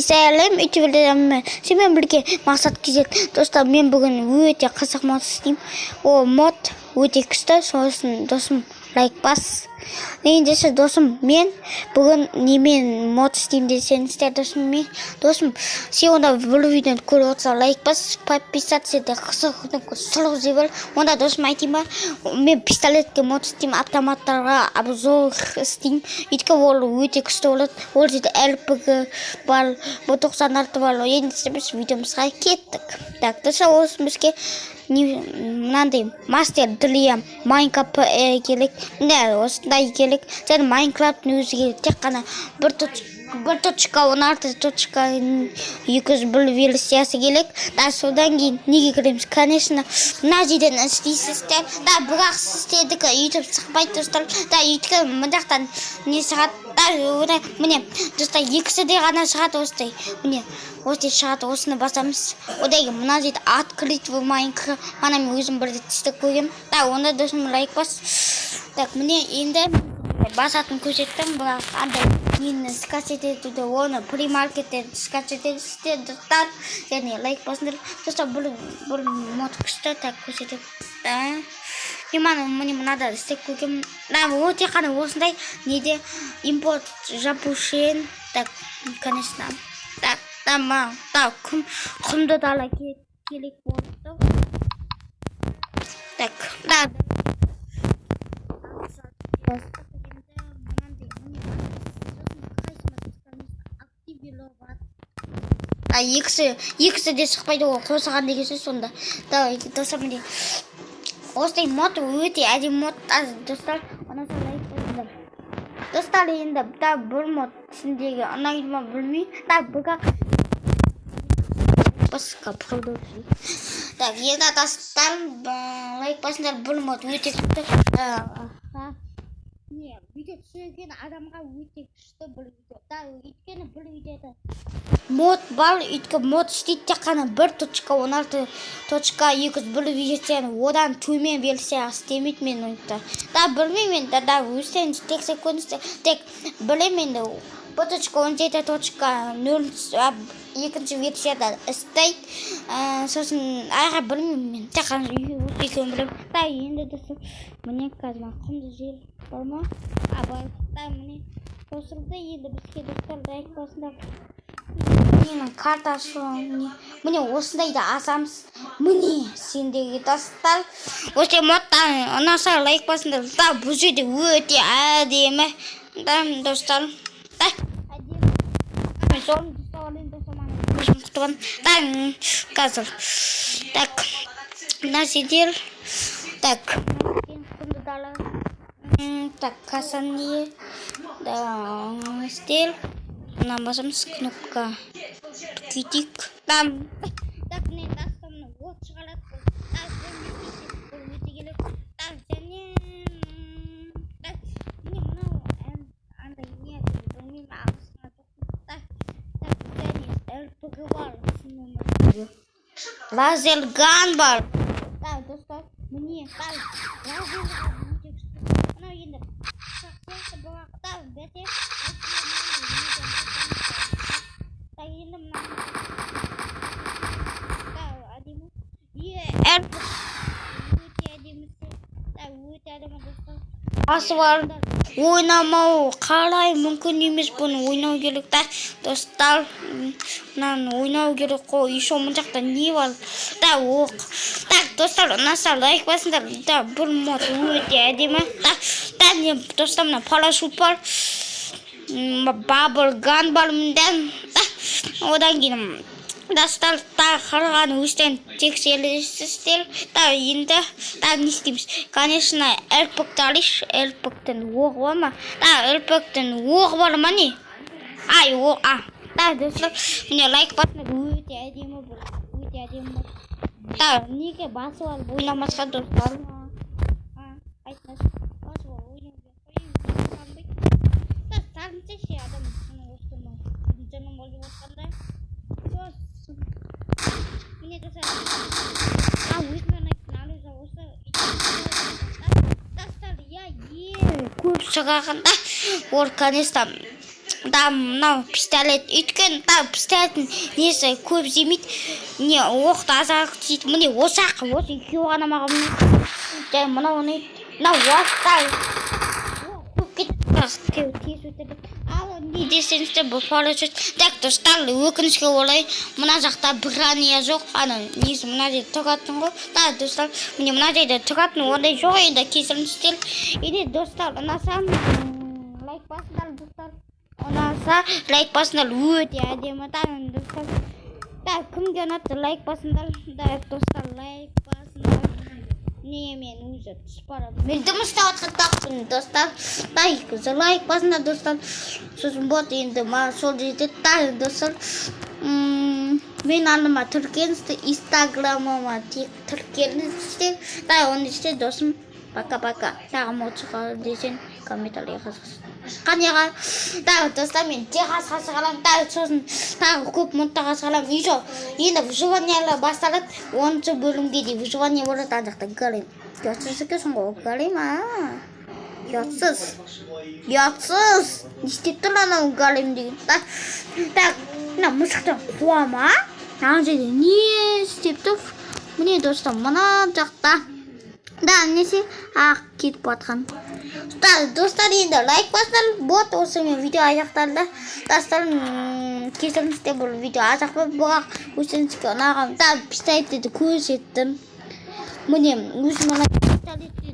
Сәлем, ютуберлерім! Сенімен бірге Мақсат KZ. Достар, мен бүгін өте қызық мод істеймін. Ол мод өте күшті. Сосын, досым, лайк бас. Ендеше, досым, мен бүгін немен мод істеймін десеңіздер, досым, мен, досым, сен онда бұл видеоны көріп отырсаң, лайк бас, подписаться де, қызық сұлық жібер. Онда, досым, айтайын ба, мен пистолетке мод істеймін, автоматтарға обзор істеймін, өйткені ол өте күшті болады. Ол жерде РПГ бар, Б 96 бар. Ендеше, біз видеомызға кеттік. Так, достар, осы бізге не, мынандай мастер для Майнкрафт керек, міне, осындай керек және Майнкрафттың өзі керек. Тек қана 1.16.201 версиясы керек да. Содан кейін неге кіреміз? Конечно, мына жерден істейсіздер да, бірақ сіздердікі өйтіп шықпайды, достар, да, өйткені мына жақтан не шығады да. Одан, міне, достар, екісі де ғана шығады осылай, міне, осылай шығады. Осыны басамыз. Одан кейін мына жерде «Открыть в Майнкрафт». Мана мен өзім бір рет істеп көргенмін да. Онда, досым, лайк бас. Так, міне, енді басатын көрсеттім, бірақ андай нені скачать етуді, оны плеймаркеттен скачать етесіздер, достар. Және лайк басыңдар, достар. Бұл мод күшті. Так, көрсетемін да. Мен мана, міне, мынада істеп көргенмін да. Ол тек қана осындай неде импорт запущен. Так, конечно, так, да, да, құмды дала керек болды. Так, да, енді мынандай, міне, сосын қайсымыз активировать. А екісі де шықпайды ғой қосылған деген сөз сонда. Давай, достар, міне, осындай мод, өте әдемі мод. Достар, ұнаса, лайк басыңдар. Достар, енді да, бір мод сендерге ұнайды ма, білмеймін да, бірақ басқа продолжить. Так, енді, достар, лайк басыңдар. Бұл мод өте күшті. Не видео түсірген адамға өте күшті бұл видео да, өйткені бұл видеода мод бар, өйткені мод істейді тек қана 1.16.201 версияны, одан төмен версия істемейді менің ойымша да. Білмеймін енді да, өздеріңіз тексеріп көріңіздер. Тек білемін, енді 1.17.0 екінші версияда істейді. Сосын аға, білмеймін, мен тек қана осы екеуін білемін да. Енді, достар, міне, қазір мына құмды жер бар ма? А, бар да, міне, қосылды. Енді бізге, достар, лайк басыңдар. Менің картасы, міне, міне, осындайды асамыз. Міне, сендерге, достар, осы модтан ұнаса, лайк басыңдар да. Бұл жерде өте әдемі да, достар, да, әдемі. Соны ұстап алайын, достар, мана өзім күтіп алдым да қазір. Так, мына жердер, так, құмды дала. Так, касание да, стиль мына басамыз, кнопка бүйтейік там. Так, міне, достар, мына от шығарады бұл. Так, бұл не істейді? Бұл өте керек. Так, және так, міне, мынау андай не, білмеймін, ағылшынға жоқпын. Так, так, және РПГ бар, лазерган бар. Так, достар, міне, так, лазерган өте күшті. Мынау енді пышақ сияқты, бірақ та бәсе. Так, енді мына да, әдемі. Е, өте әдемі да, өте әдемі, достар. Басып алыңдар. Ойнамау қалай мүмкін емес, бұны ойнау керек та, достар. Мынаны ойнау керек қой. Еще мына жақта не бар да? Оқ. Так, достар, ұнаса, лайк басыңдар да. Бұл мод өте әдемі да. Да, не, достар, мына парашют бар, бабл ган бар мында да. Одан кейін, достар, тағы қалған өздерің тексересіздер да. Енді да, не істейміз? Конечно, РПГ-ті алайықшы. РПГ-тен оғы бар ма да? РПГ-тен оғы бар ма, не? Ай, оқ. А, да, достар, міне, лайк басыңдар. Өте әдемі бұл, өте әдемі да. Неге басып алып ойнамасқа, достар? Айтыңызшы, басып алып ойнау керек қой. Да, сарынса ше, адам соны осылай жыным болып отқанда. Сосын, міне, достар, а, өзіме ұнайтын оружие осы, достар, иә, ең көп шығарғанда ол, конечно. Да, мынау пистолет, өйткені да пистолеттің несі көп жемейді, не, оқты азырақ тиеді. Міне, осы ақ, осы екеуі ғана маған ұнайды. Және мынау ұнайды, мынау уақытта көп кетеді, тез өтеді. Ал не десеңіздер, бұл парашют. Так, достар, өкінішке орай, мына жақта броня жоқ. Ана несі мына жерде тұратын ғой. Да, достар, міне, мына жерде тұратын ондай жоқ енді, кешіріңіздер. Енді, достар, ұнаса, лайк басыңдар. Достар, ұнаса, лайк басыңдар. Өте әдемі да, достар. Да, кімге ұнады, лайк басыңдар. Да, достар, лайк басыңдар. Не, мен уже түсіп барамын, мен дым ұстап жатқан жоқпын, достар. Лайк, лайк басыңдар, достар. Сосын болады енді, маған сол жетеді. Да, достар, мен арнама тіркеліңіздер, инстаграмыма тіркеліңіздер. Да, оны істе, досым. Пока, пока. Тағы мод шығар десең, комментарий жазыңыз. Қанеға. Да, достар, мен Техасқа шығарамын. Да, сосын тағы көп модтарға шығарамын. Еще енді выживаниялар басталады, 10-бөлімге дейін выживание болады. Ана жақта голем, ұятсыз екенсің ғой, голем. А, ұятсыз, ұятсыз, не істеп тұр анау голем деген? Да, так, мына мысықтан қуа ма? Ана жерде не істеп тұр? Міне, достар, мына жақта да несе ақ кетіп жатқан. Да, достар, енді лайк басыңдар. Вот, осымен видео аяқталды, достар. Кешіріңіздер, бұл видео аз-ақ болды, бірақ өздеріңізге ұнаған. Да, пистолеттерді көрсеттім. Міне, өзім ана пистолетті.